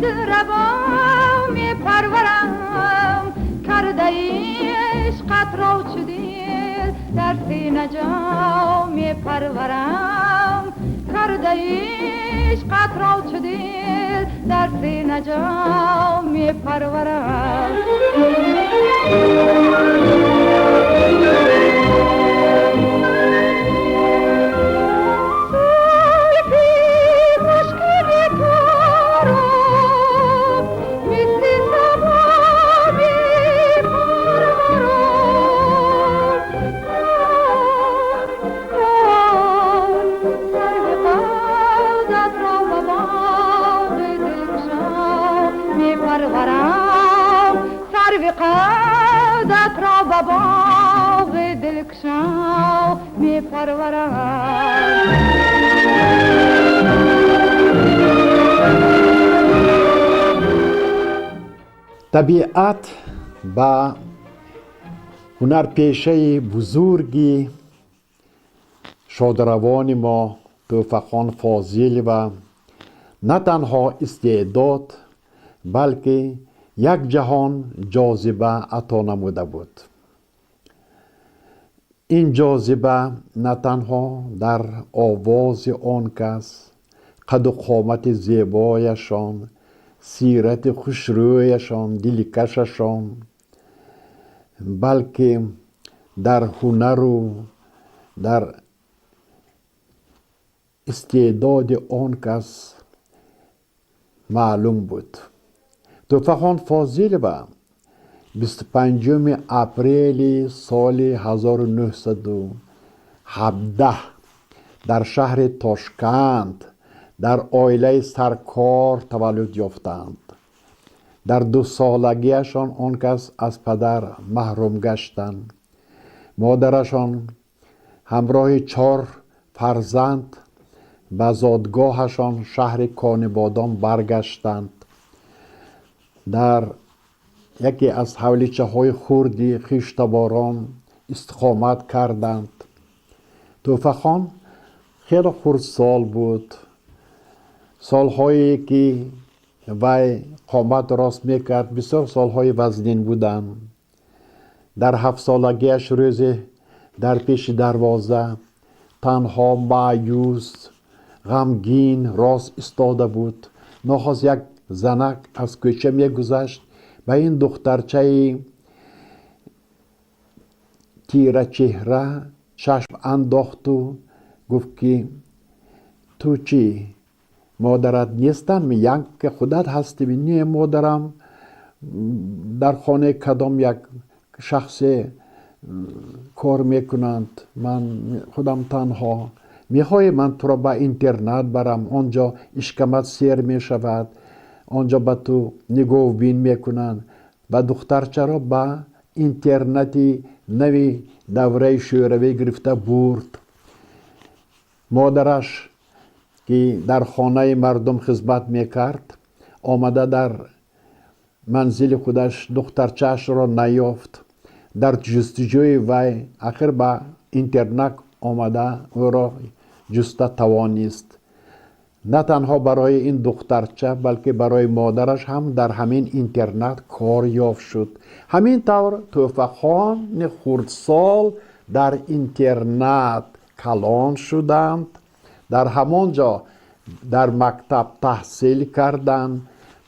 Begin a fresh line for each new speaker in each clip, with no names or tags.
Дилрабо мепарварам, кардаи ишқатро чу дил дар сина ҷо мепарварам, кардаи ишқатро чу дил дар сина ҷо мепарварам. Зулфи мушкини туро мисли сабо мепарварам. Сарви қадатро ба боғи дилкушо мепарварам, сарви қадатро ба боғи дилкушо мепарварам.
Табиат ба ҳунарпешаи бузурги шодравони мо Тӯҳфахон Фозилова на танҳо истеъдод, балки як ҷаҳон ҷозиба ато намуда буд. Ин ҷозиба на танҳо дар овози он кас, қаду қомати зебояшон, сирати хушрӯяшон, дилкашашон, балки дар ҳунару дар истеъдоди он кас маълум буд. Тӯҳфахон Фозилова 25 апрели соли 1917 дар шаҳри Тошканд дар оилаи саркор таваллуд ёфтанд. Дар 2 солагиашон он кас аз падар маҳрум гаштанд. Модарашон ҳамроҳи чор фарзанд ба зодгоҳашон, шаҳри Конибодом, баргаштанд. Дар яке аз ҳавличаҳои хурди хештаборон истиқомат карданд. Тӯҳфахон хеле хурдсол буд. Солҳое ки вай қомат рост мекард, бисёр солҳои вазнин буданд. Дар 7 солагиаш рӯзе дар пеши дарвоза танҳо, маъюс, ғамгин рост истода буд. Нохост як занак аз кӯча мегузашт. Ба ин духтарчаи тирачеҳра чашм андохту гуфт, ки ту чӣ, модарат нестанд, як худат ҳастӣ? Не, модарам дар хонаи кадом як шахсе кор мекунанд, ман худам танҳо. Мехоҳӣ, ман туро ба интернат барам? Он ҷо ишкамат сер мешавад, он ҷо ба ту нигоҳубин мекунанд. Ва духтарчаро ба интернати нави давраи Шӯравӣ гирифта бурд. Модараш, ки дар хонаи мардум хизмат мекард, омада дар манзили худаш духтарчаашро наёфт. Дар ҷустуҷӯи вай ахир ба интернат омада, ӯро ҷуста тавонист. На танҳо барои ин духтарча, балки барои модараш ҳам дар ҳамин интернат кор ёфт шуд. Ҳамин тавр Тӯҳфахони хурдсол дар интернат калон шуданд, дар ҳамон ҷо дар мактаб таҳсил карданд.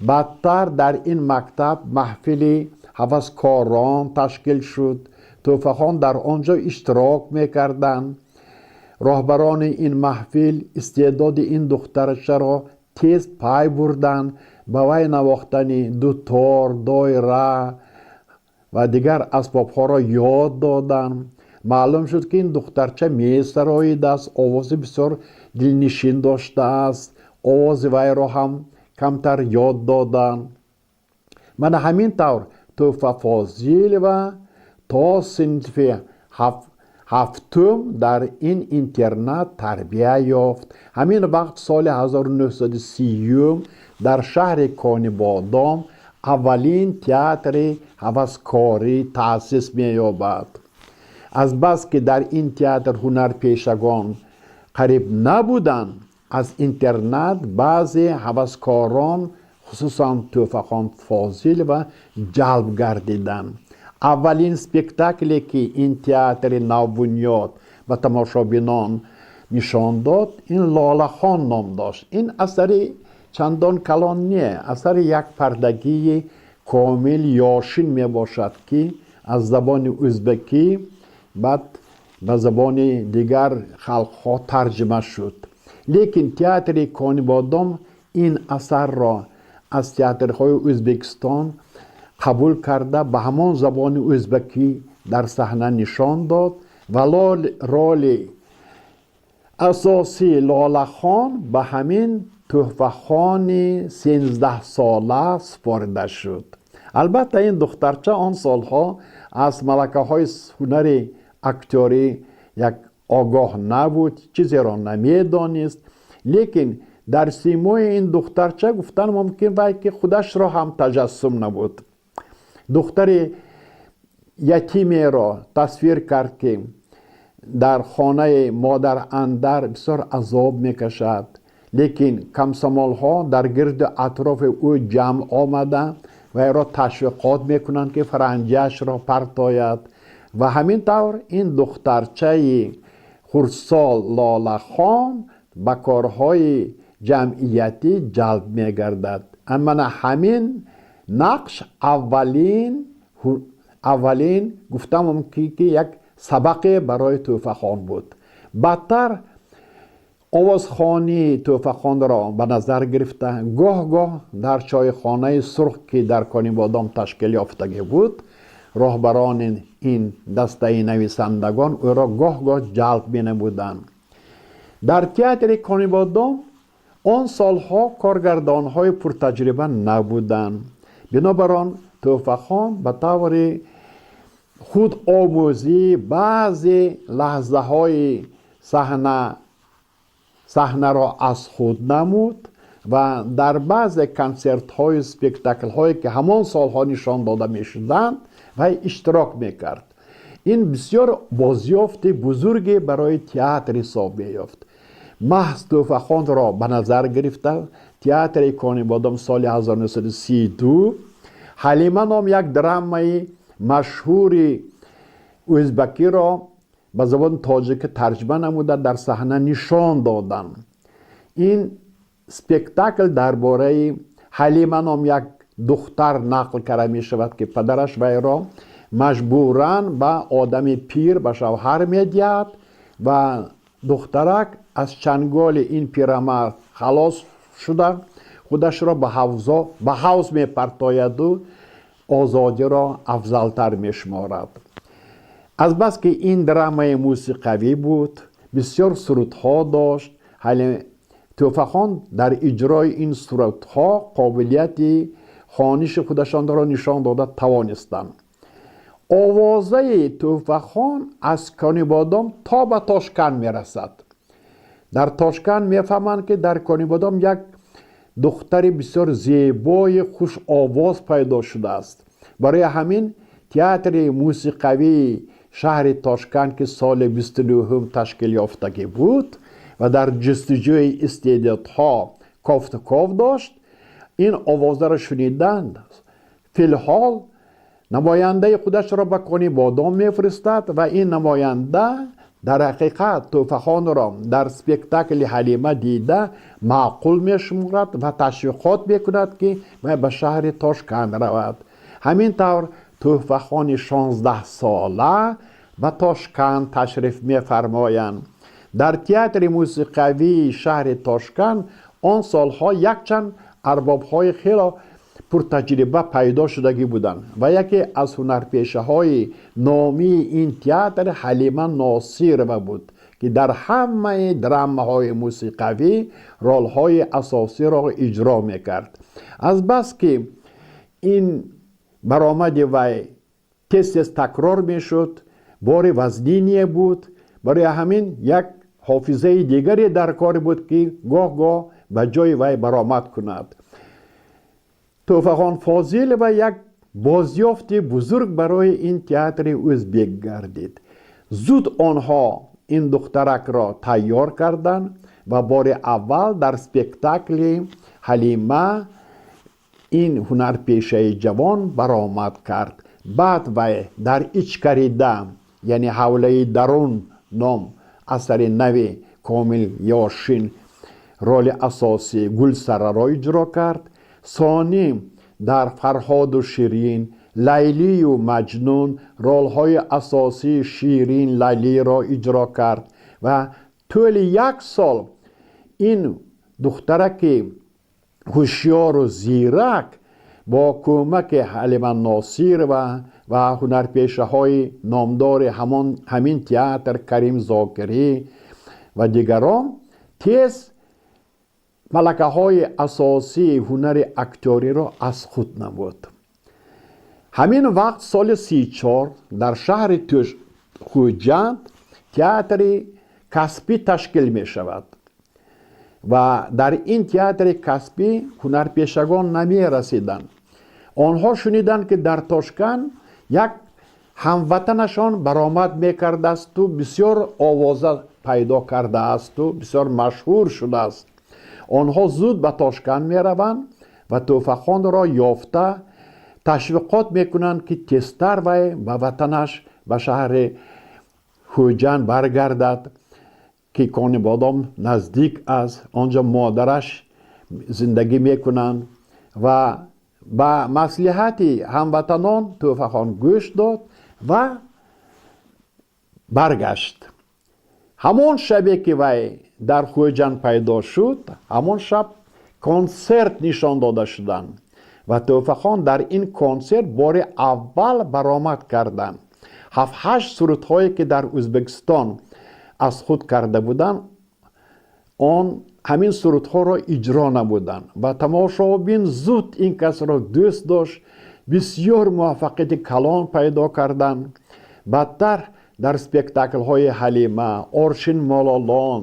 Баъдтар дар ин мактаб маҳфили ҳаваскорон ташкил шуд. Тӯҳфахон дар он ҷо иштирок мекарданд. Роҳбарони ин маҳфил истеъдоди ин духтарчаро тез пай бурданд, ба вай навохтани дутор, доира ва дигар асбобҳоро ёд доданд. Маълум шуд, ки ин духтарча месароидааст, овози бисёр дилнишин доштааст. Овози вайро ҳам камтар ёд доданд. Мана ҳамин тавр Тӯҳфа Фозилова то синфи ҳафтум дар ин интернат тарбия ёфт. Ҳамин вақт, соли 1930, дар шаҳри Конибодом аввалин театри ҳаваскорӣ таъсис меёбад. Азбаски дар ин театр ҳунарпешагон қариб набуданд, аз интернат баъзе ҳаваскорон Хусусан Тӯҳфахон Фозилова ҷалб гардиданд. Аввалин спектакле, ки ин театри навбунёд ба тамошобинон нишон дод, ин «Лолахон» ном дошт. Ин асари чандон калон не, асари якпардагии Комил Ёшин мебошад, ки аз забони ӯзбекӣ баъд ба забони дигар халқҳо тарҷима шуд. Лекин театри Конибодом ин асарро аз театрҳои Ӯзбекистон қабул карда, ба ҳамон забони ӯзбекӣ дар саҳна нишон дод ва роли асосии Лолахон ба ҳамин Тӯҳфахони 13сола супорида шуд. Албатта, ин духтарча он солҳо аз малакаҳои ҳунари актёрӣ як огоҳ набуд, чизеро намедонист, лекин дар симои ин духтарча, гуфтан мумкин, вай ки худашро ҳам таҷассум набуд. Духтари ятимеро тасвир кард, ки дар хонаи модар андар бисёр азоб мекашад, лекин комсомолҳо дар гирду атрофи ӯ ҷамъ омада, вайро ташвиқот мекунанд, ки фаранҷиашро партояд. Ва ҳамин тавр ин духтарчаи хурдсол Лолахон ба корҳои ҷамъиятӣ ҷалб мегардад. Мана ҳамин нақш аввалин, гуфта мумкин, ки як сабақе барои Тӯҳфахон буд. Баъдтар овозхонии Тӯҳфахонро ба назар гирифта, гоҳ-гоҳ дар чойхонаи сурх, ки дар Конибодом ташкил ёфтагӣ буд, роҳбарони ин дастаи нависандагон ӯро гоҳ-гоҳ ҷалб менамуданд. Дар театри Конибодом он солҳо коргардонҳои пуртаҷриба набуданд. Бинобар он Тӯҳфахон ба таври худомӯзӣ баъзе лаҳзаҳои саҳнаро аз худ намуд ва дар баъзе консертҳою спектаклҳое, ки ҳамон солҳо нишон дода мешуданд, вай иштирок мекард. Ин бисёр бозёфти бузурге барои театр ҳисоб меёфт. Маҳз Тӯҳфахонро ба назар гирифта, театри Конибодом соли 1932 «Ҳалима» ном як драмаи машҳури ӯзбакиро ба забони тоҷикӣ тарҷима намуда, дар саҳна нишон доданд. Ин спектакл дар бораи Ҳалима ном як духтар нақл карда мешавад, ки падараш вайро маҷбуран ба одами пир ба шавҳар медиҳад ва духтарак аз чанголи ин пирамард халос шуда, худашро ба ҳавз мепартояду озодиро афзалтар мешуморад. Азбаски ин драмаи мусиқавӣ буд, бисёр сурудҳо дошт, Тӯҳфахон дар иҷрои ин сурудҳо қобилияти хониши худашонро нишон дода тавонистанд. Овозаи Тӯҳфахон аз Конибодом то ба Тошканд мерасад. Дар Тошканд мефаҳманд, ки дар Конибодом як духтари бисёр зебои хушовоз пайдо шудааст. Барои ҳамин театри мусиқавии шаҳри Тошканд, ки соли 29-ум ташкил ёфтагӣ буд ва дар ҷустуҷӯи истеъдодҳо кофтуков дошт, ин овозаро шуниданд, филҳол намояндаи худашро ба Конибодом мефиристад ва ин намоянда дар ҳақиқат Тӯҳфахонро дар спектакли «Ҳалима» дида, маъқул мешуморад ва ташвиқот мекунад, ки вай ба шаҳри Тошканд равад. Ҳамин тавр Тӯҳфахони 16сола ба Тошканд ташриф мефармоянд. Дар театри мусиқавии шаҳри Тошканд он солҳо якчанд арбобҳои хело пуртаҷриба пайдо шудагӣ буданд ва яке аз ҳунарпешаҳои номии ин театр Ҳалима Носирова буд, ки дар ҳамаи драмаҳои мусиқавӣ ролҳои асосиро иҷро мекард. Азбаски ин баромади вай тез тез такрор мешуд, бори вазнине буд, барои ҳамин як ҳофизаи дигаре дар кор буд, ки гоҳ-гоҳ ба ҷои вай баромад кунад. Тӯҳфахон Фозилова як бозёфти бузург барои ин театри ӯзбек гардид. Зуд онҳо ин духтаракро тайёр карданд ва бори аввал дар спектакли «Ҳалима» Ин ҳунарпешаи ҷавон баромад кард. Баъд вай дар Ичкарида, яъне ҳавлаи дарун ном асари нави Комил Ёшин, роли асосии Гулсараро иҷро кард. Сонӣ дар Фарҳоду Ширин, Лайлию Маҷнун ролҳои асосии Ширин, Лайлиро иҷро кард ва тӯли як сол ин духтараки ҳушёру зирак бо кӯмаки Ҳалима Носирова ва ҳунарпешаҳои номдори ҳамин театр, Карим Зокирӣ ва дигарон, тез малакаҳои асосии ҳунари актёриро аз худ намуд. Ҳамин вақт, соли 34, дар шаҳри Хуҷанд театри касбӣ ташкил мешавад ва дар ин театри касбӣ ҳунарпешагон намерасиданд. Онҳо шуниданд, ки дар Тошканд як ҳамватанашон баромад мекардаасту бисёр овоза пайдо кардаасту бисёр машҳур шудааст. Онҳо зуд ба Тошканд мераванд ва Тӯҳфахонро ёфта, ташвиқот мекунанд, ки тезтар вай ба ватанаш, ба шаҳри Хуҷанд баргардад, ки Конибодом наздик аст, он ҷо модараш зиндагӣ мекунанд. Ва ба маслиҳати ҳамватанон Тӯҳфахон гӯш дод ва баргашт. Ҳамон шабе, ки вай дар Хуҷанд пайдо шуд, ҳамон шаб консерт нишон дода шуданд ва Тӯҳфахон дар ин консерт бори аввал баромад карданд. Ҳафт-ҳашт сурудҳое, ки дар Ӯзбекистон аз худ карда буданд, он ҳамин сурудҳоро иҷро намуданд ва тамошобин зуд ин касро дӯст дошт. Бисёр муваффақияти калон пайдо карданд. Баъдтар дар спектаклҳои Ҳалима, Оршин Мололон,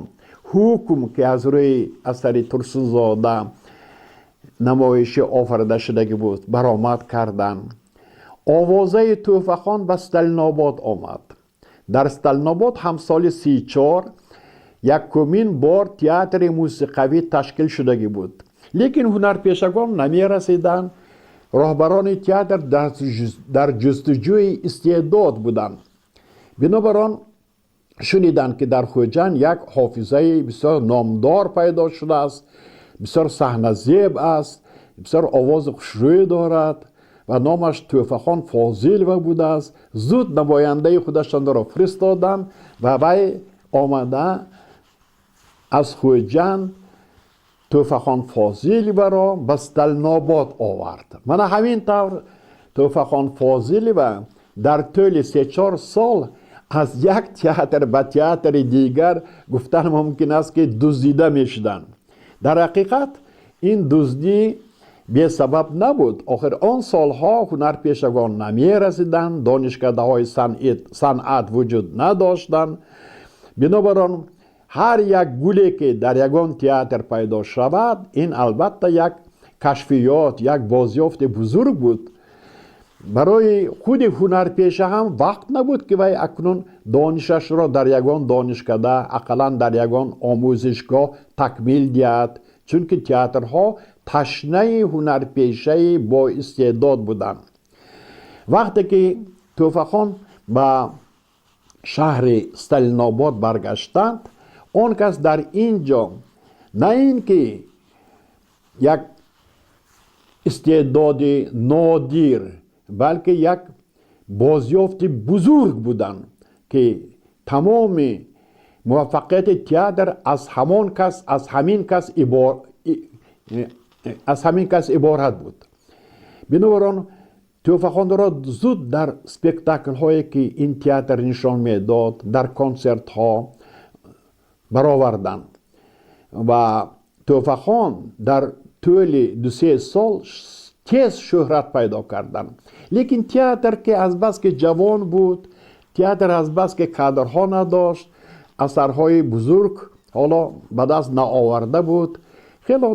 Ҳукм, ки аз рӯи асари Турсунзода намоишӣ офарида шудагӣ буд, баромад карданд. Овозаи Тӯҳфахон ба Сталинобод омад. Дар Сталинобод ҳам соли 34 якумин бор театри мусиқавӣ ташкил шудагӣ буд, лекин ҳунарпешагон намерасиданд. Роҳбарони театр дар ҷустуҷӯи истеъдод буданд. Бинобар он шуниданд, ки дар Хуҷанд як ҳофизаи бисёр номдор пайдо шудааст, бисёр саҳназеб аст, бисёр овози хушрӯй дорад ва номаш Тӯҳфахон Фозилова будааст. Зуд намояндаи худашонро фиристоданд ва вай омада аз Хуҷанд Тӯҳфахон Фозиловаро ба Сталинобод овард. Мана ҳамин тавр Тӯҳфахон Фозилова дар тӯли 3-4 сол аз як театр ба театри дигар, гуфтан мумкин аст, ки дуздида мешуданд. Дар ҳақиқат ин дуздӣ бесабаб набуд. Охир он солҳо ҳунарпешагон намерасиданд, донишкадаҳои санъат вуҷуд надоштанд. Бинобар он ҳар як гуле, ки дар ягон театр пайдо шавад, ин албатта як кашфиёт, як бозёфти бузург буд. Барои худи ҳунарпеша ҳам вақт набуд, ки вай акнун донишашро дар ягон донишкада, ақаллан дар ягон омӯзишгоҳ такмил диҳад, чунки театрҳо ташнаи ҳунарпешаи боистеъдод буданд. Вақте ки Тӯҳфахон ба шаҳри Сталинобод баргаштанд, он кас дар ин ҷо на ин ки як истеъдоди нодир, балки як бозёфти бузург буданд, ки тамоми муваффақияти театр аз ҳамон кас, аз ҳамин кас иборат буд. Бинобар он Тӯҳфахонро зуд дар спектаклҳое, ки ин театр нишон медод, дар консертҳо бароварданд ва Тӯҳфахон дар тӯли 2-3 сол тез шӯҳрат пайдо карданд. Лекин театр, ки азбаски ҷавон буд, театр азбаски кадрҳо надошт, асарҳои бузург ҳоло ба даст наоварда буд, хело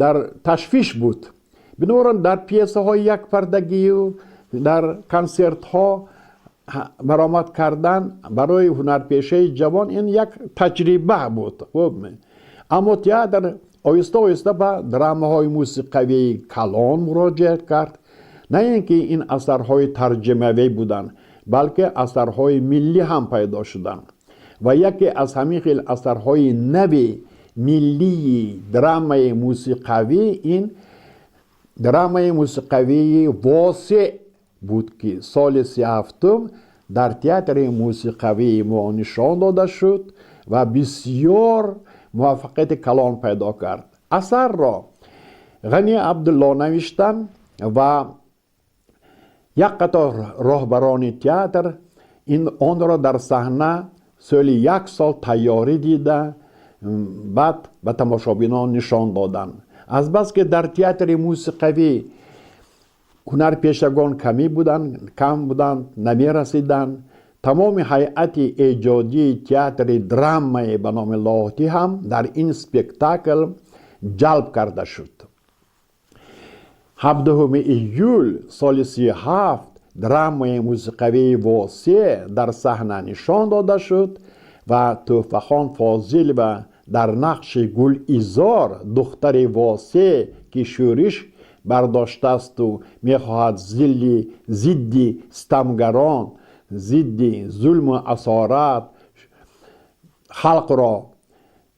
дар ташвиш буд. Бинобар он дар пьесаҳои якпардагию дар консертҳо баромад кардан барои ҳунарпешаи ҷавон ин як таҷриба буд. Аммо театр Оҳиста оҳиста ба драмаҳои мусиқавии калон муроҷиат кард. На ин ки ин асарҳои тарҷумавӣ буданд, балки асарҳои миллӣ ҳам пайдо шуданд. Ва яке аз ҳамин хел асарҳои нави миллии драмаи мусиқавӣ ин драмаи мусиқавии Восеъ буд, ки соли 37-ум дар театри мусиқавии мо нишон дода шуд ва бисёр муваффақияти калон пайдо кард. Асарро Ғани Абдулло навиштанд ва як қатор роҳбарони театр ин онро дар саҳна соли як сол тайёрӣ дида, баъд ба тамошобинон нишон доданд. Азбаски дар театри мусиқавӣ ҳунарпешагон камӣ буданд, кам буданд, намерасиданд, тамоми ҳайати эҷодии театри драмае ба номи Лоҳутӣ ҳам дар ин спектакл ҷалб карда шуд. 17 июл соли 37 драмаи мусиқавии Восеъ дар саҳна нишон дода шуд ва Тӯҳфахон Фозилова дар нақши Гулизор, духтари Восеъ, ки шӯриш бардоштаасту мехоҳад зилли зидди ситамгарон, зидди зулму асорат халқро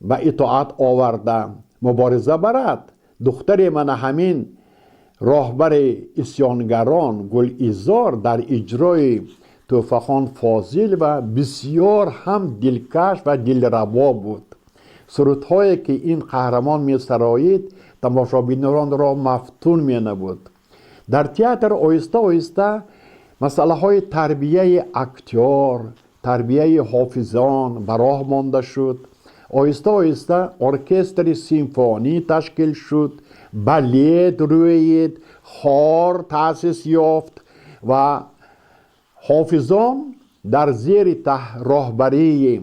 ба итоат оварда мубориза барад, духтари мана ҳамин роҳбари исьёнгарон Гулизор дар иҷрои Тӯҳфахон Фозилова бисёр ҳам дилкаш ва дилрабо буд. Сурудҳое ки ин қаҳрамон месароид, тамошобинонро мафтун менамуд. Дар театр оҳиста оҳиста масъалаҳои тарбияи актёр, тарбияи ҳофизон ба роҳ монда шуд. Оҳиста оҳиста оркестри симфонӣ ташкил шуд, балет рӯид, хор таъсис ёфт ва ҳофизон дар зери роҳбарии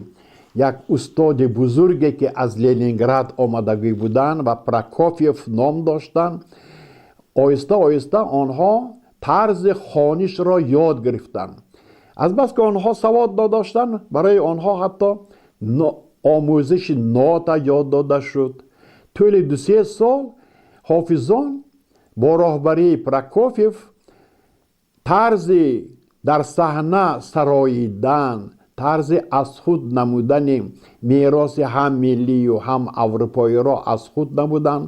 як устоди бузурге, ки аз Ленинград омадагӣ буданд ва Прокофьев ном доштанд, оҳиста оҳиста онҳо тарзи хонишро ёд гирифтанд. Азбаски онҳо савод надоштанд, барои онҳо ҳатто омӯзиши нота ёд дода шуд. Тӯли 2-3 сол ҳофизон бо роҳбарии Прокофьев тарзи дар саҳна сароидан, тарзи аз худ намудани мероси ҳам миллию ҳам аврупоиро аз худ намуданд,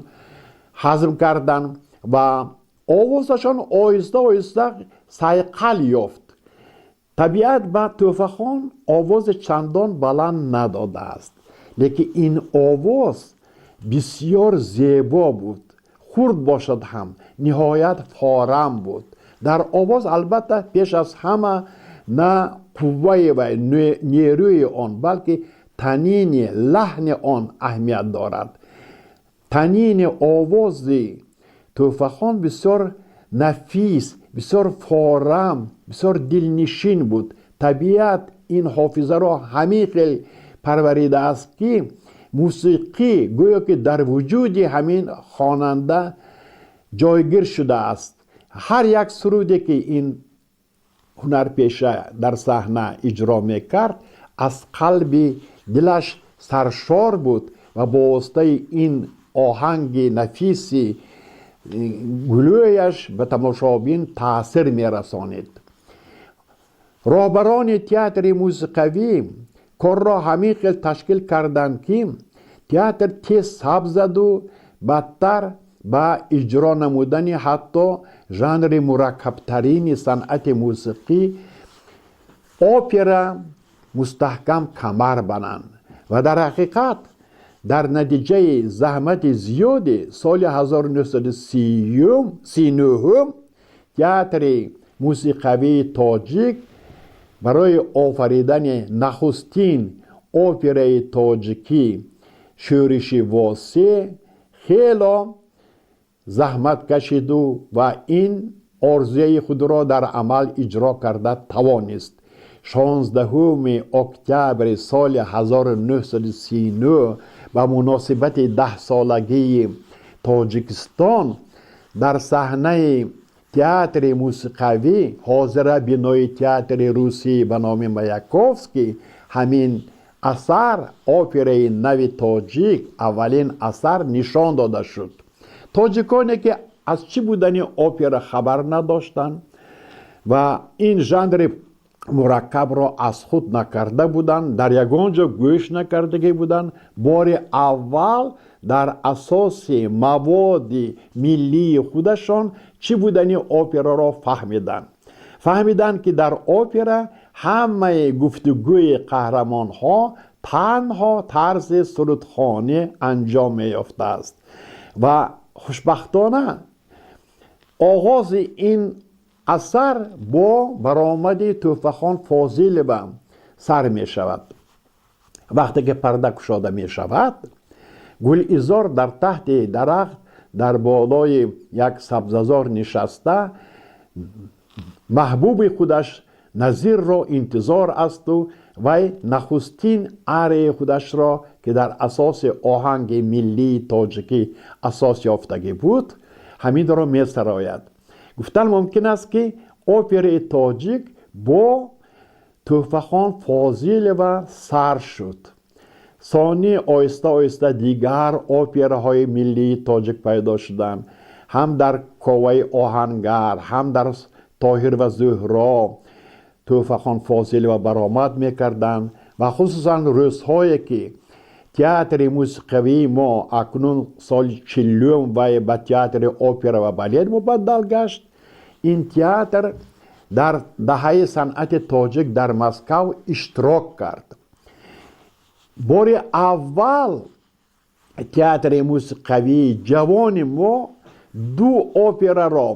ҳазм карданд ва овозашон оҳиста оҳиста сайқал ёфт. Табиат ба Тӯҳфахон овози чандон баланд надодааст, лекин ин овоз бисёр зебо буд. Хурд бошад ҳам, ниҳоят форам буд. Дар овоз, албатта, пеш аз ҳама на қувваи ва нерӯи он, балки танини лаҳни он аҳамият дорад. Танини овози Тӯҳфахон бисёр нафис, бисёр форам, бисёр дилнишин буд. Табиат ин ҳофизаро ҳамин хел парваридааст, ки мусиқӣ гӯё ки дар вуҷуди ҳамин хонанда ҷойгир шудааст. Ҳар як суруде ки ин ҳунарпеша дар саҳна иҷро мекард, аз қалби дилаш саршор буд ва бо воситаи ин оҳанги нафиси гулӯяш ба тамошобин таъсир мерасонид. Роҳбарони театри мусиқавӣ корро ҳамин хел ташкил карданд, ки театр тез сабз заду бадтар ба иҷро намудани ҳатто жанри мураккабтарини санъати мусиқӣ, опера, мустаҳкам камар бананд. Ва дар ҳақиқат, дар натиҷаи заҳмати зиёди соли 1939 театри мусиқавии тоҷик барои офаридани нахустин операи тоҷикӣ, Шӯриши Восеъ, хело заҳмат кашиду ва ин орзуи худро дар амал иҷро карда тавонист. 16 октябри соли 1939 ба муносибати 10-солагии Тоҷикистон дар саҳнаи театри мусиқавӣ, ҳозира бинои театри русӣ ба номи Маяковский, ҳамин Асар, операи нави тоҷик, аввалин асар нишон дода шуд. Тоҷиконе, ки аз чӣ будани опера хабар надоштанд ва ин жанри мураккабро аз худ накарда буданд, дар ягон ҷо гӯш накардагӣ буданд, бори аввал дар асоси маводи миллии худашон чӣ будани операро фаҳмиданд. Фаҳмиданд, ки дар опера ҳамаи гуфтугӯи қаҳрамонҳо танҳо тарзи сурудхонӣ анҷом меёфтааст. Ва хушбахтона оғози ин асар бо баромади Тӯҳфахон Фозилова сар мешавад. Вақте ки парда кушода мешавад, Гулизор дар таҳти дарахт, дар болои як сабзазор нишаста, маҳбуби худаш Назирро интизор асту вай нахустин арияи худашро, ки дар асоси оҳанги миллии тоҷикӣ асос ёфтагӣ буд, ҳаминро месарояд. Гуфтан мумкин аст, ки операи тоҷик бо Тӯҳфахон Фозилова сар шуд. Сонӣ оҳиста оҳиста дигар операҳои миллии тоҷик пайдо шуданд. Ҳам дар Коваи оҳангар, ҳам дар Тоҳир ва Зуҳро Тӯҳфахон Фозилова баромад мекарданд. Ва хусусан рӯзҳое, ки театри мусиқавии мо акнун соли 40-ум вай ба театри опера ва балет мубаддал гашт, ин театр дар даҳаи санъати тоҷик дар Москав иштирок кард. Бори аввал театри мусиқавии ҷавони мо ду операро,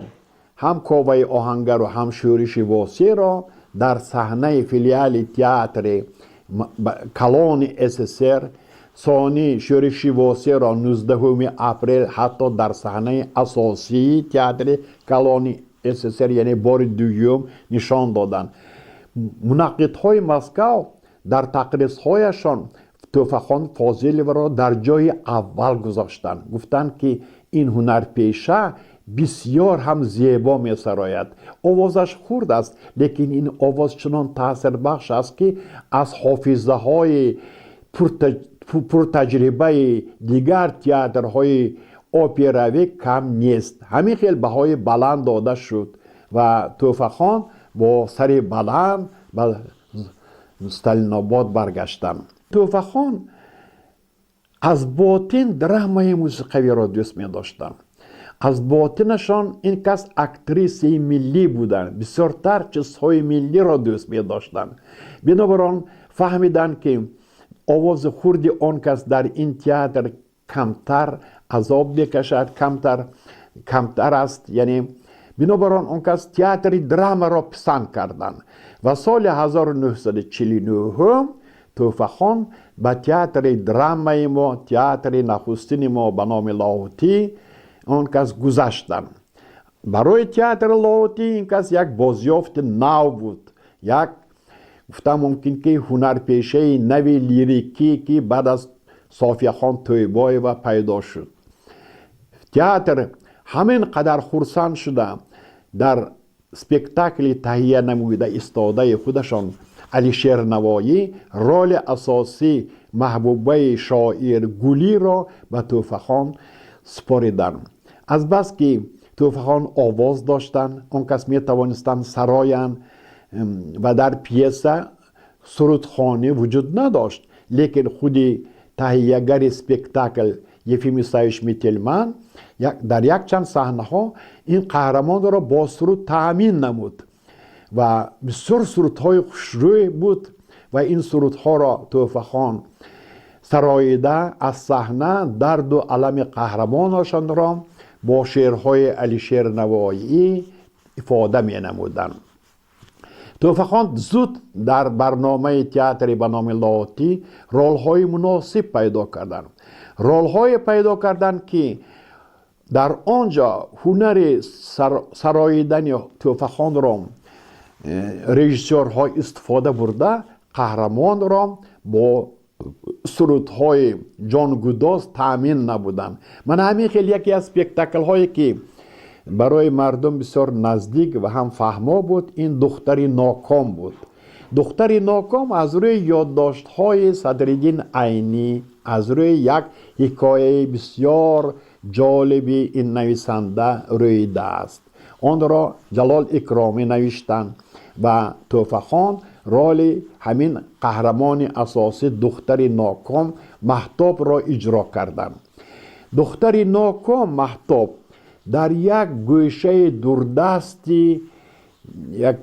ҳам Коваи оҳангару ҳам Шӯриши Восеро, дар саҳнаи филиали театри калони СССР, сони Шӯриши Восеро 19 апрел ҳатто дар саҳнаи асосии театри калони СССР, яъне бори дуюм нишон доданд. Мунаққидҳои Москав дар тақризҳояшон Тӯҳфахон Фозиловаро дар ҷои аввал гузоштанд. Гуфтанд, ки ин ҳунарпеша бисёр ҳам зебо месарояд, овозаш хурд аст, лекин ин овоз чунон таъсирбахш аст, ки аз ҳофизаҳои пуртаҷрибаи дигар театрҳои операвӣ кам нест. Ҳамин хел баҳои баланд дода шуд ва Тӯҳфахон бо сари баланд ба Сталинобод баргаштанд. Тӯҳфахон аз ботин драмаи мусиқавиро дӯст медоштанд. Аз ботинашон ин кас актрисаи миллӣ буданд, бисёртар чизҳои миллиро дӯст медоштанд. Бинобар он фаҳмиданд, ки овози хурди он кас дар ин театр камтар азоб мекашад, камтар аст, яъне бинобар он кас театри драмаро писанд карданд. Ва соли 1949 Тӯҳфахон ба театри драмаи мо, театри нахустини мо ба номи Лоҳутӣ, он кас гузаштанд. Барои театри Лоҳутӣ ин кас як бозёфти нав буд, як, гуфтам мумкин, ки ҳунарпешаи нави лирикӣ, ки баъд аз Софияхон Тӯйбоева пайдо шуд. Театр ҳамин қадар хурсанд шуда, дар спектакли таҳия намуда истодаи худашон Алишер Навоӣ роли асосӣ, маҳбубаи шоир Гулиро, ба Тӯҳфахон супориданд. Азбаски Тӯҳфахон овоз доштанд, он кас метавонистанд сароянд ва дар пьеса сурудхонӣ вуҷуд надошт, лекин худи таҳиягари спектакл Ефим Исаевич Мительман дар якчанд саҳнаҳо ин қаҳрамонро бо суруд таъмин намуд ва бисёр сурудҳои хушрӯй буд. Ва ин сурудҳоро Тӯҳфахон сароида, аз саҳна дарду алами қаҳрамонашонро бо шеърҳои Алишер Навоӣ ифода менамуданд. Тӯҳфахон зуд дар барномаи театри ба номи Лоҳутӣ ролҳои муносиб пайдо карданд, ролҳое пайдо карданд, ки дар он ҷо ҳунари сароидани Тӯҳфахонро режиссёрҳо истифода бурда, қаҳрамонро бо сурудҳои ҷонгудоз таъмин набуданд. Мана ҳамин хел яке аз спектаклҳое, ки барои мардум бисёр наздик ва ҳам фаҳмо буд, ин Духтари ноком буд. Духтари ноком аз рӯи ёддоштҳои Садриддин Айнӣ, аз рӯи як ҳикояи бисёр ҷолиби ин нависанда рӯидааст. Онро Ҷалол Икромӣ навиштанд ва Тӯҳфахон роли ҳамин қаҳрамони асосӣ, духтари ноком Маҳтобро иҷро карданд. Духтари ноком Маҳтоб дар як гӯшаи дурдасти як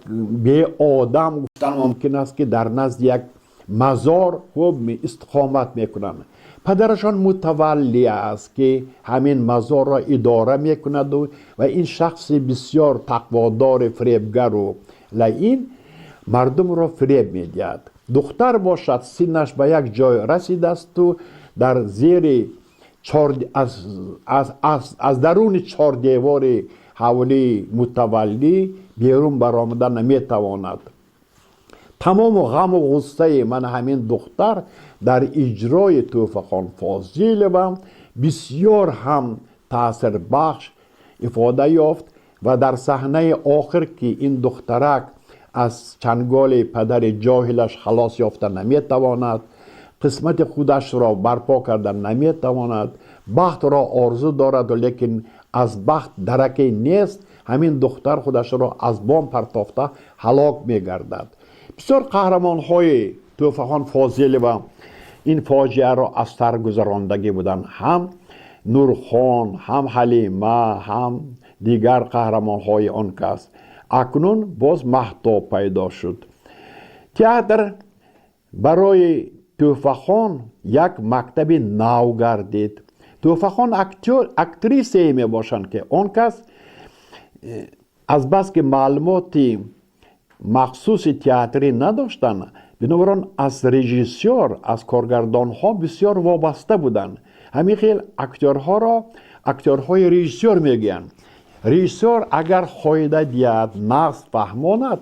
беодам, гуфтан мумкин аст, ки дар назди як мазор хуб истиқомат мекунанд. Падарашон мутавалли аст, ки ҳамин мазорро идора мекунаду ва ин шахси бисёр тақводори фиребгару лаин мардумро фиреб медиҳад. Духтар бошад, синнаш ба як ҷой расидаасту дар зери аз даруни чордевори ҳавлии мутаваллӣ берун баромада наметавонад. Тамому ғаму ғуссаи ман ҳамин духтар дар иҷрои Тӯҳфахон Фозилова бисёр ҳам таъсирбахш ифода ёфт ва дар саҳнаи охир, ки ин духтарак аз чанголи падари ҷоҳилаш халос ёфта наметавонад, қисмати худашро барпо карда наметавонад, бахтро орзу дорад, лекин аз бахт дараке нест, ҳамин духтар худашро аз бом партофта ҳалок мегардад. Бисёр қаҳрамонҳои Тӯҳфахон Фозилова ин фоҷиаро аз сар гузарондагӣ буданд: ҳам Нурхон, ҳам Ҳалима, ҳам дигар қаҳрамонҳои он кас. Акнун боз Маҳтоб пайдо шуд. Театр барои Тӯҳфахон як мактаби нав гардид. Тӯҳфахон актёр, актрисае мебошанд, ки он кас азбаски маълумоти махсуси театрӣ надоштанд, бинобар он аз режиссёр, аз коргардонҳо бисёр вобаста буданд. Ҳамин хел актёрҳоро актёрҳои режиссёр мегӯянд. Режиссёр агар қоида диҳад, нағз фаҳмонад,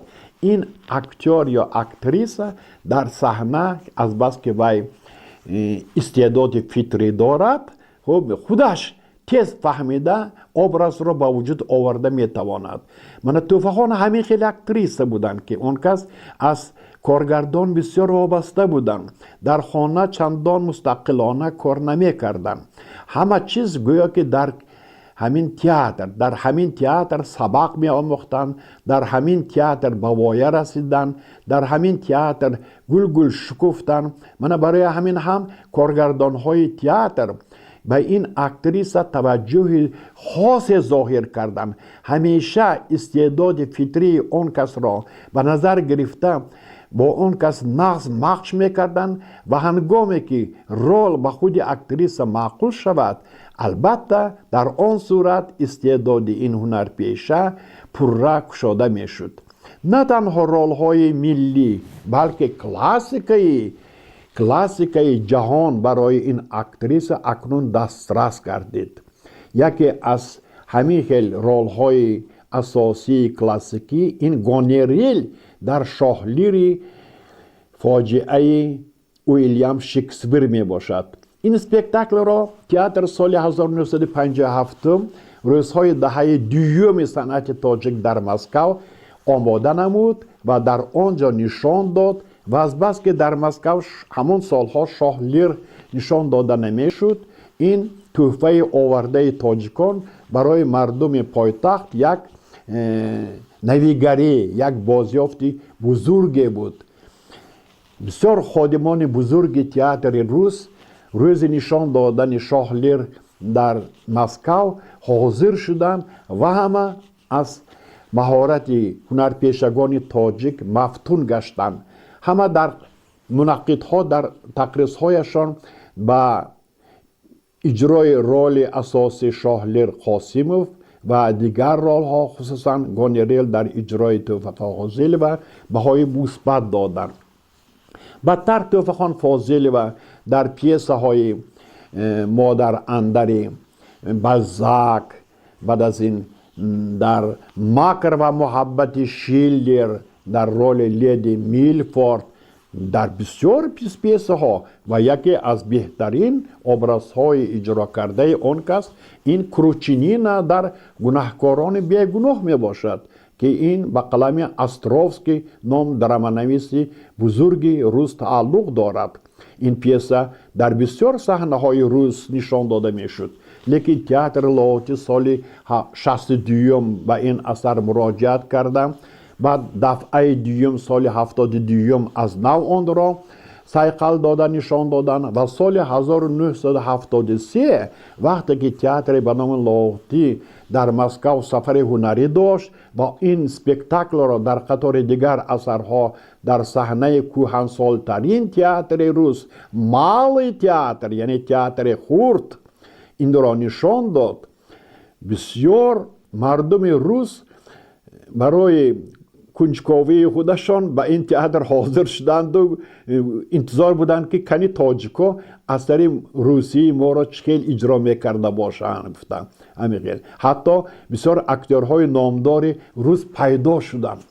ин актёр ё актриса дар саҳна, азбаски вай истеъдоди фитрӣ дорад, хуб худаш тез фаҳмида образро ба вуҷуд оварда метавонад. Мана Тӯҳфахон ҳамин хел актриса буданд, ки он кас аз коргардон бисёр вобаста буданд. Дар хона чандон мустақилона кор намекарданд. Ҳама чиз гӯё ки дар ҳамин театр сабақ меомӯхтанд, дар ҳамин театр ба воя расиданд, дар ҳамин театр гулгул шукуфтанд. Мана барои ҳамин ҳам коргардонҳои театр ба ин актриса таваҷҷӯҳи хосе зоҳир карданд. Ҳамеша истеъдоди фитрии он касро ба назар гирифта, бо он кас нағз махш мекарданд ва ҳангоме ки рол ба худи актриса маъқул шавад, албатта, дар он сурат истеъдоди ин ҳунарпеша пурра кушода мешуд. На танҳо ролҳои миллӣ, балки классикаи ҷаҳон барои ин актриса акнун дастрас гардид. Яке аз ҳамин хел ролҳои асосии классикӣ ин Гонерил дар «Шоҳ Лири» фоҷиаи Уилям Шекспир мебошад. Ин спектаклро театр соли 1957, рӯзҳои даҳаи дуюми санъати тоҷик, дар Москав омода намуд ва дар он ҷо нишон дод. Ва азбаски дар Москав ҳамон солҳо «Шоҳ Лир» нишон дода намешуд, ин тӯҳфаи овардаи тоҷикон барои мардуми пойтахт як навигарӣ, як бозёфти бузурге буд. Бисёр ходимони бузурги театри рус рӯзи нишон додани «Шоҳ Лир» дар Москав ҳозир шуданд ва ҳама аз маҳорати ҳунарпешагони тоҷик мафтун гаштанд. Ҳама дар мунаққидҳо дар тақризҳояшон ба иҷрои роли асосии Шоҳ Лир Қосимов ва дигар ролҳо, хусусан Гонерел дар иҷрои Тӯҳфахон Фозилова, баҳои мусбат доданд. Баъдтар Тӯҳфахон Фозилова дар пьесаҳои «Модар андари Балзак», баъд аз ин дар «Макр ва муҳаббати» Шиллер дар роли леди Милфорд, дар бисёр пьесаҳо ва яке аз беҳтарин образҳои иҷрокардаи он кас ин Кручинина дар «Гунаҳкорони бегуноҳ» мебошад. ки ин ба қалами Островский ном драманависи бузурги рус тааллуқ дорад. Ин пьеса дар бисёр саҳнаҳои рус нишон дода мешуд, лекин театри Лоҳутӣ соли 62-юм ба ин асар муроҷиат карда, баъд дафъаи дуюм соли 72-юм аз нав онро сайқал дода нишон доданд ва соли 1973, вақте ки театре ба номи Лоҳутӣ дар Москав сафари ҳунарӣ дошт ва ин спектаклро дар қатори дигар асарҳо дар саҳнаи кӯҳансолтарин театри рус, Малый театр, яъне театри хурд, инро нишон дод, бисёр мардуми рус барои кунҷковии худашон ба ин театр ҳозир шуданду интизор буданд, ки кани тоҷико асари русии моро чӣ хел иҷро мекарда бошанд, гуфтанд. Ҳамин хел ҳатто бисёр актёрҳои номдори рус пайдо шуданд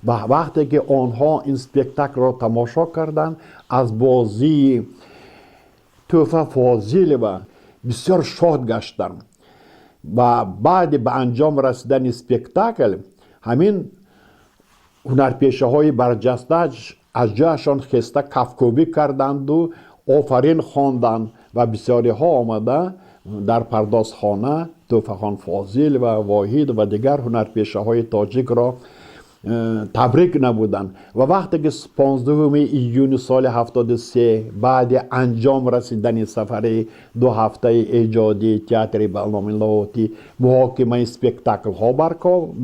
ва вақте ки онҳо ин спектаклро тамошо карданд, аз бозии Тӯҳфа Фозилова бисёр шод гаштанд. Ва баъди ба анҷом расидани спектакл ҳамин ҳунарпешаҳои барҷаста аз ҷояшон хеста, кафкӯбӣ карданду офарин хонданд ва бисёриҳо омада дар пардозхона Тӯҳфахон Фозил ва Воҳид ва дигар ҳунарпешаҳои тоҷикро табрик намуданд. Ва вақте ки 15 июни соли 73, баъди анҷом расидани сафари 2 ҳафтаи эҷодии театри ба номи Лоҳутӣ, муҳокимаи спектаклҳо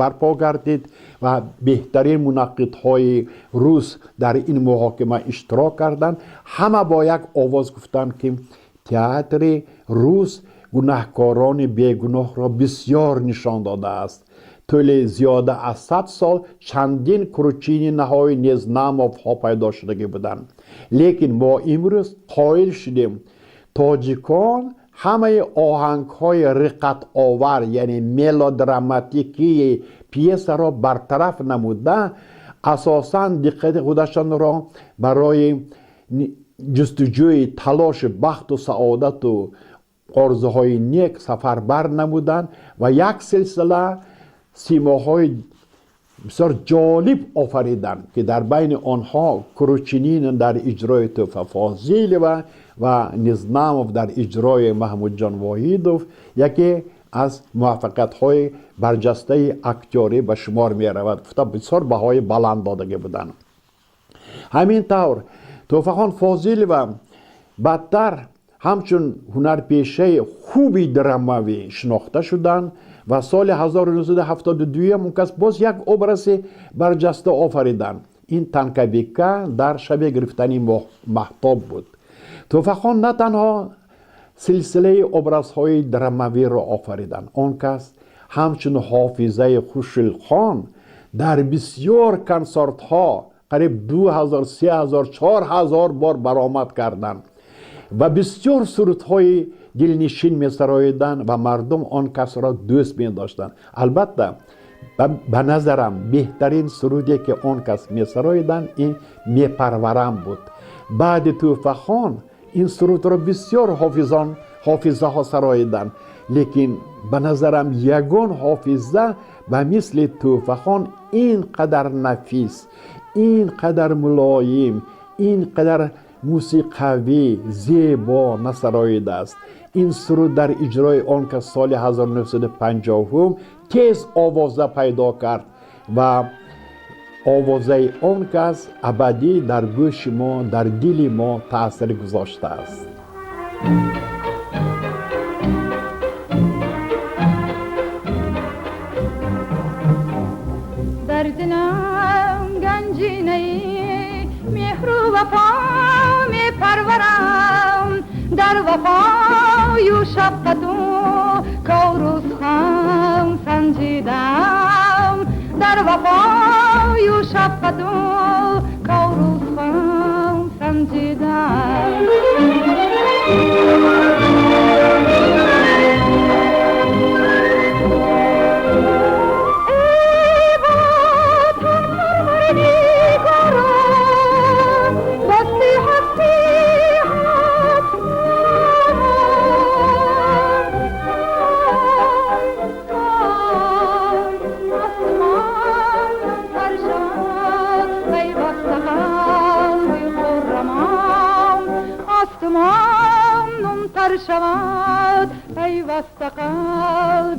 барпо гардид ва беҳтарин мунаққидҳои рус дар ин муҳокима иштирок карданд, ҳама бо як овоз гуфтанд, ки театри рус гунаҳкорони бегуноҳро бисёр нишон додааст. Тӯли зиёда аз 100 сол чандин Кручининаҳои Незнамовҳо пайдо шудагӣ буданд, лекин мо имрӯз қоил шудем, тоҷикон ҳамаи оҳангҳои риққатовар, яъне мелодраматикии пьесаро бартараф намуда, асосан диққати худашонро барои ҷустуҷӯи талоши бахту саодату орзуҳои нек сафарбар намуданд ва як силсила симоҳои бисёр ҷолиб офариданд, ки дар байни онҳо Кручинин дар иҷрои Тӯҳфа Фозилова ва Незнамов дар иҷрои Маҳмудҷон Воҳидов яке аз муваффақиятҳои барҷастаи актёрӣ ба шумор меравад, гуфта, бисёр баҳои баланд додагӣ буданд. Ҳамин тавр Тӯҳфахон Фозилова баъдтар ҳамчун ҳунарпешаи хуби драмавӣ шинохта шуданд ва соли 1972 он кас боз як образи барҷаста офариданд. Ин Танкабика дар «Шаби гирифтани маҳтоб» буд. Тӯҳфахон на танҳо силсилаи образҳои драмавиро офариданд, он кас ҳамчун ҳофизаи хушилхон дар бисёр консертҳо қариб 2000, 3000, 4000 бор баромад карданд ва бисёр сурудҳои дилнишин месароиданд ва мардум он касро дӯст медоштанд. Албатта, ба назарам, беҳтарин суруде, ки он кас месароиданд, ин «Мепарварам» буд. Баъди Тӯҳфахон ин сурудро бисёр ҳофизон, ҳофизаҳо сароиданд, лекин ба назарам ягон ҳофиза ба мисли Тӯҳфахон ин қадар нафис, ин қадар мулоим, ин қадар мусиқавӣ зебо насароидааст. Ин суруд дар иҷрои он кас соли 1950 тез овоза пайдо кард ва овозаи он кас абадӣ дар гӯши мо, дар дили мо таъсир гузоштааст.
Дар дилам ганҷинаи меҳру вафо мепарварам, дар вафою шафқату кору сухан санҷидам, дар вафою шафқату кору сухан санҷидам. Эй ватан парвар нигорам, дасти ҳастӣ ҳастам. شود پیوسته قلب.